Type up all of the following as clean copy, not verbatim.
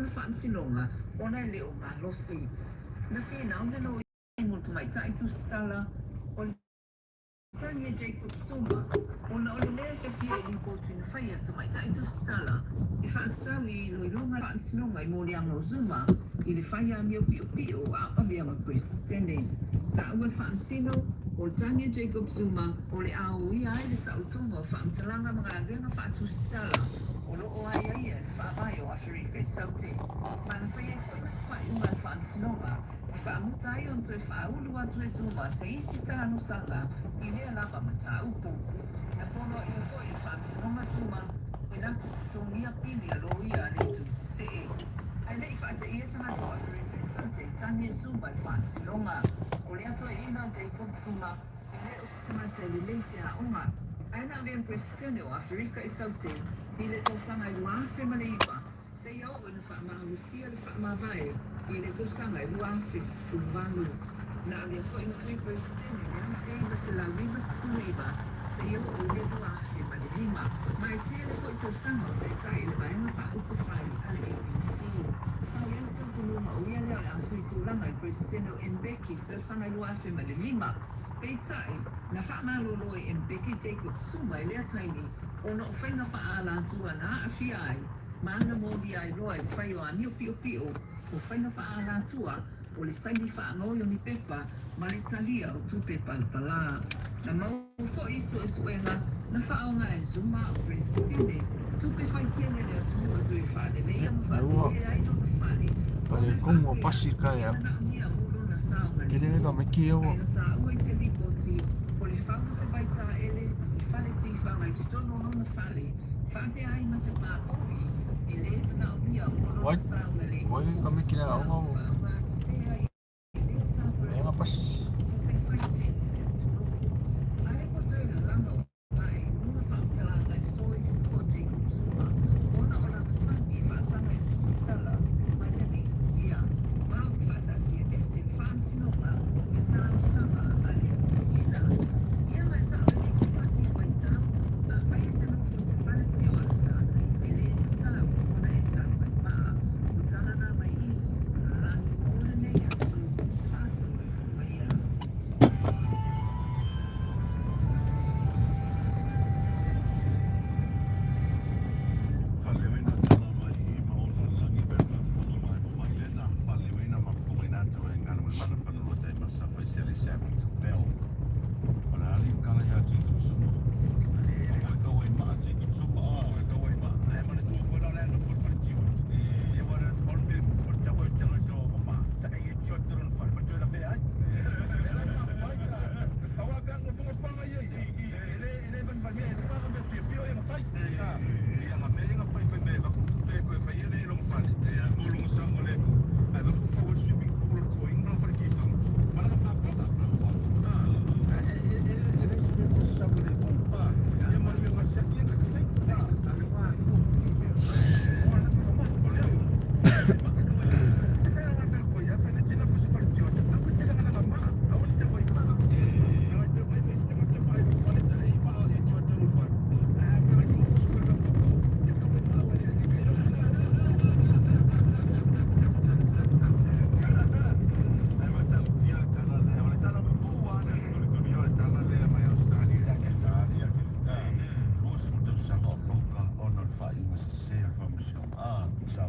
lona faamasinoga ona e le o malosi. Na finau le loia mo le tamaitai tusitala o le tagi a Jacob Zuma ona o le lē fiafia i lipoti na faia e le tamaitai tusitala e faatatau i iloiloga faamasinoga i moliaga o Zuma i le fai amio piopio a o avea ma Peresetene. Taua le faamasino o le tagi a Jacob Zuma o le a uia ai le saolotoga o faamatalaga ma galuega faatusitala o lo o aiaia e le Faavae o Aferika i Saute. Ma na fai ai foi ma se faaiuga a le faamasinoga e faamuta ai ona toe faaulu atu e Zuma se isi talosaga i lea lava mataupu. Na poloaia foi e le faamasinoga Zuma e na te totogia pili a loia a le itu tetee. Ae le i faateia tagata o Aferika i Saute i tagi e Zuma i le faamasinoga. O le atoeaina o Jacob Zuma e le o se tagata e lelei se aoga, ae na avea ma Peresetene o Aferika i Saute i le tausaga e 2009, seia oo ina faamalosia le faamavae i le tausaga e 2018. Na avea foi ma Sui Peresetene i le 1999 seia oo i le 2005, ma e tele foi tausaga o taitai i le Vaega Faaupufai a le ANC. Sa i ai le talitonuga o ia lea o le a sui tulaga i le Peresetene o Mbeki i le tausaga e 2005. Peitai, na faamalolo e Mbeki Jacob Zuma i lea taimi ona o faiga faaalatua na aafia ai ma na molia ai loa i le fai o amio piopio o faiga faaalatua o le saini faagaoi o ni pepa ma le talia o tupe palapala. Na maua foi i suesuega na faaaoga e Zuma o Peresetene tupe faitele a le atunuu e toe faaleleia ma Ua faatele ai lona fale pale ona e komu o faapea pasi ka e ya. manaomia mo lona Kere saogalemu. ka meki e ua. Ae na taua i se lipoti, o le fau o se vaitaele ma se fale tifaga i totonu o lona fale, faapea ai ma se pā povi e lē manaomia mo Wai lona saogalemu, wai ka meki na na onga o. faaaoga sese ai e lea sa Enga pas. Peresetene tupe faitele a le atunuu. Ae ua toe lalaga o Ae i luga faamatalaga e soifua o Jacob Zuma ona o lana tagi e faasaga i le tusitala ma le alii loia, ma ua faataatia ese le faamasinoga le talosaga a le atuiina. Ia ma e sao e le isi pasi faitau, afai e te nofo i se fale tioata, e le tatau ona e tau mai maa. O tala na mai i o lalagi mo lenei aso, faasoifua maia. Faaleoina tala mai i ma ona lagi pe faafofoga mai mo mai lena faaleoina ma fofogaina atu e galu e mana fanua tai ma safa i sele seven to fell o le ali kala ia Jacob Zuma o ka wai ma Jacob Zuma o ka wai ma ai mana tu fo la na fo fo ti o e wa on me o ta wa ta ta o ma ta e ti o te ron fa ma tu la fe ai Awa pe ang fanga fanga ia ia. E le e le van van e fanga me pio pio e fai. Ia nga me nga fai fai me va ku te ko fai e le long fale. E mo long sa mo le. Ai va ku fa wo swimming pool ko ing no fai ki fa. Ma la pa pa pa. E e e e le se ko sa mo le ko. Ia ma ia nga sa ki nga ka sai. A le wa ko ki me. O na ko ma ko le.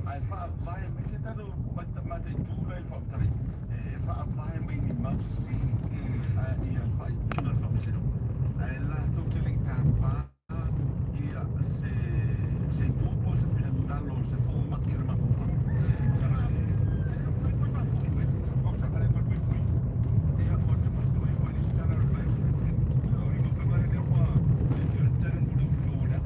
Ai faavae mai se tatou mataitu la i le faamatalaina e faavae mai ni mau sese ia faaiuga a le faamasinoga ae latou te le i tapa ia se se itu po o se finagalo o se fomai o le mafaufau saga e faafoi mai o saga le falepuipui ia o te matou ai foi le lesitala o le mai o iga fai mai lea ua tele mo le o le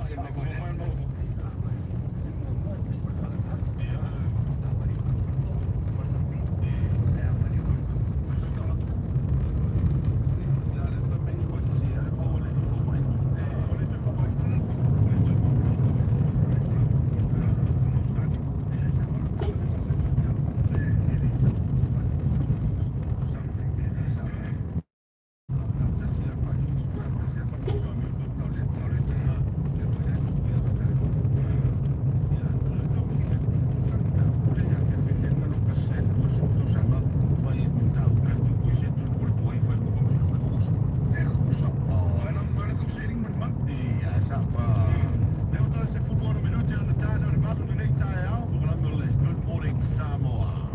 Good morning, Samoa.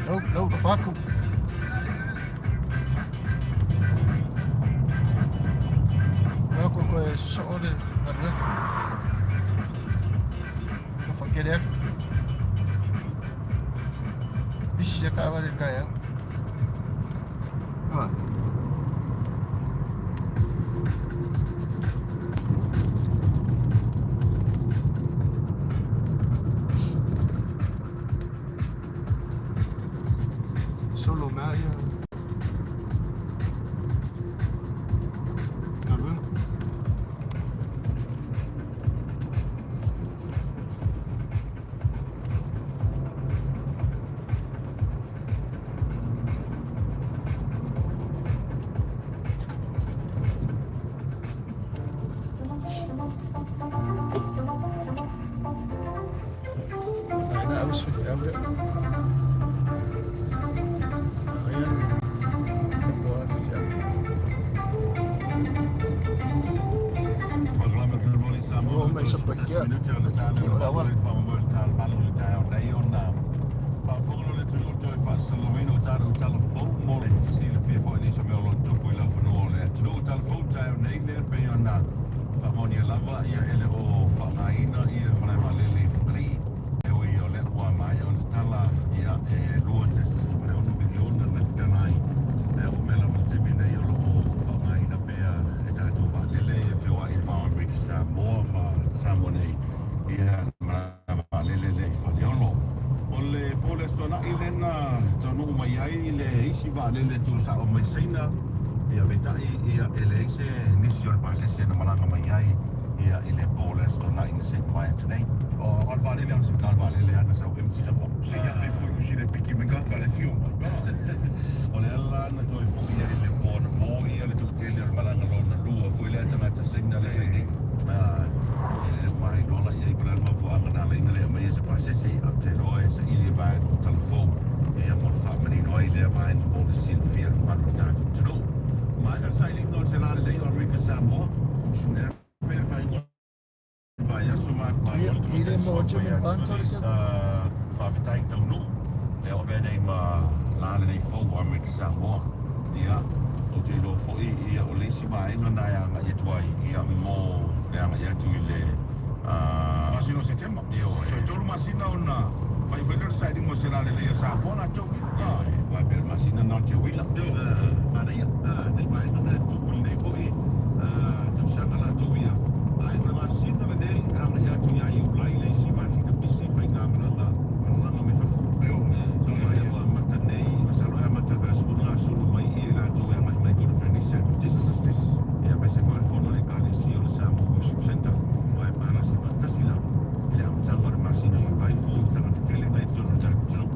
Lau lau le fatu. Lau ko koe sosoo le galuega. Ua faatele atu. Pisi a taavale i le taeao. Ua. Solo mea ia. Satupaitea. Minute o le tala O le auala. Le faamoemoe le tala malu le taeao nei ona faafofoga loa le atunuu i le toe faasalalauina o tatou tala fou mo le silafia foi nisi o mea o lo o tupu i laufanua o le atunuu. Tala fou i le taeao nei lea e pei ona faamaonia lava ia e le o faaaogaina ia le malae vaalele i Fagalii. E ui o lea ua maea ona tatala ia e $2.6 miliona na tatala ai, e oo mai lava i le taimi nei o lo o faaaogaina pea e tatou vaalele e feoai i le va o Amerika Samoa ma Samoa nei ia le malae vaalele lea i Faleolo. O le po le Aso Toonai lea na taunuu mai ai le isi vaalele tuusao mai Saina, ia peitai ia e leai se nisi o le pasese na malaga mai ai ia i le po le Aso Toonai na se i mavae atu nei. O le vaalele ana sau. Na o le vaalele lava na sau empty lava. Se i afe foi usi le piki mai gata le fio mai. O le ala na toe foi ai le po anapo ia le toatele o le malaga lona lua foi lea tagata Saina lea sa i nei. E le o mailoa la i ai po o le a le mafuaaga na ala ai ona le aumaia se pasese, ae ou te iloa e saili e vaega o talafou ia mo le faamanino ai lea vaega mo le silafia e le mamalu o le tatou atunuu. Maea le sailiga o se lalelei o Amerika Samoa, le fai le faaiuga o le vaiaso manumalo Ia, le i tamaitai le mo suafa Jimmy ia Blanton Tunis se. Faafetai Taunuu lea ua avea nei ma lalelei fou o Amerika Samoa. Ia, ou te iloa foi ia o le isi vaega na e agai atu ai ia mo le agai atu i le Masina o Setema. Ioe. Toe tolu masina ona faifai lea o le sailiga o se lalelei a Samoa latou ia. Ioe, aua e pei o le masina na o le Teuila. Ioe. Manaia, nei vaega na e tupu i lenei foi tausaga latou ia. Ae o le masina lenei agai atu ia Iulai le isi masina pisi faigamalaga malaga mai fafo. Ioe. O lea ua amata nei, masalo e amata i le vaiaso fou gasolo mai i latou e agai mai koneferenisi a le Baptist. Ia aemaise foi o le fono a le Ekalesia o le Samoa Worship Centre, aua e palasi faatasi lava i le amataga o le masina o Iulai fou i tagata tele mai i totonu o le tatou atunuu.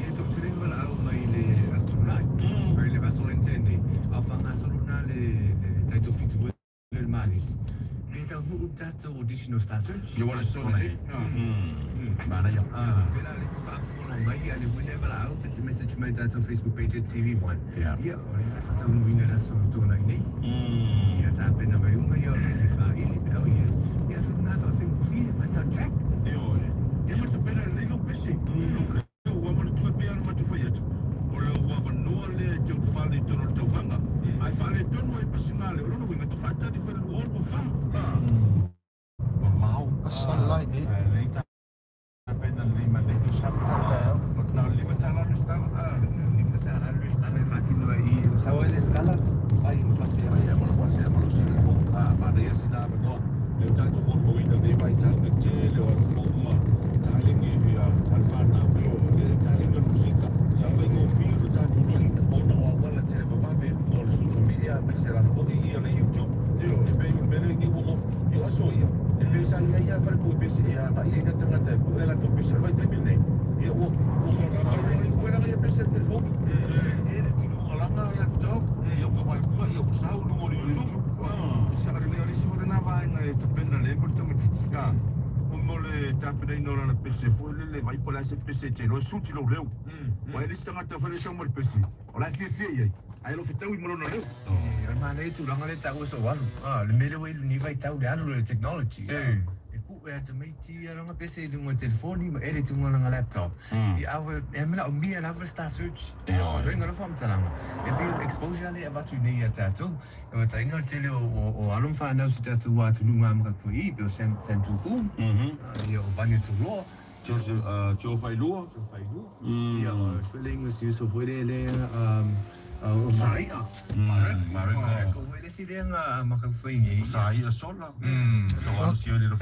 Ia tou te le valaau mai i le Aso Toonai, sorry le Aso Lentene, a o faagasolo na le tatou fitu foi lea le Manis. Pe taunuu le tatou audition o Star Search. Ia ua le sona nei. Manaia. Pela le te faafofoga mai a le foi lea valaau pe te message mai i tatou Facebook page at TV1. Ia o le a faataunuuina le Aso Toonai nei. Ia tapena mai uma ia o le faaili pe au ia. Ia lena faafaigofie ma soundtrack. Ioe. Ia ma tapena lelei lou pese. Ua manatua pea ona matou fai atu, o lou avanoa lea e te ulufale i totonu o le tauvaga, ae faaletonu ai pasiga lea, o lona uiga e te faatali fai le 2024. Mamao. Asa lai nei. Ae lelei tapena lelei ma lenei tausaga. O le taeao. Na o le $5 le resitala. $5 le resitala e faatino ai i i, sau ai le resitala, fai ma pasea. Fai lava ma lou pasea ma lou sili fou. Manaia sina avanoa lea ua tatou molimauina i lenei vaitau le tele o alafou ma taleni ia a le fanau le taleni o le musika. Sa faigofie ona tatou iloa ona o auala televavave i luga o le social media aemaise lava foi ia le YouTube. E pei o le mea lenei ua gof i o aso ia e pei sa i ai lava le pue pese e agai ai nai tagata e pue a latou pese. O le vaitaimi lenei ia ua ua ua ia pese i le telefoni. E le tino alaga laptop ia ua vaai uma ia ua sau i luga o le YouTube. E sao lelei, o le isi foi lena vaega e tapena lelei mo le tamaitiiti mo le tapenaina o lana pese foi lele, vaai po o le a se pese e te iloa e suit i lou leo. Aua e le isi tagata foi lea e sau ma le pese o la e fiafia i ai, ae le o fetaui ma lona leo. O le manaia tulaga lea e taua sou alu. Le mea lea ua i lenei vaitau le alu o le technology. E pue a tamaiti ia lana pese i luga o le telefoni ma edit i luga o lana laptop. Ia awe e manaomia lava le Star Search. Uiga o le faamatalaga, e pei o le exposure lea e avatu nei ia tatou. E mataina le tele o alo ma fanau si o tatou atunuu nga makaku i, pei o Sam Sam Tuku, ia o Vania Tuloa, Joe Failua. Joe Failua, ia o se le ingoa si uso foi lea lea o Saia. Marek. O le isi lea nga makaku foi nei. Saia sola. So alo si oli lo.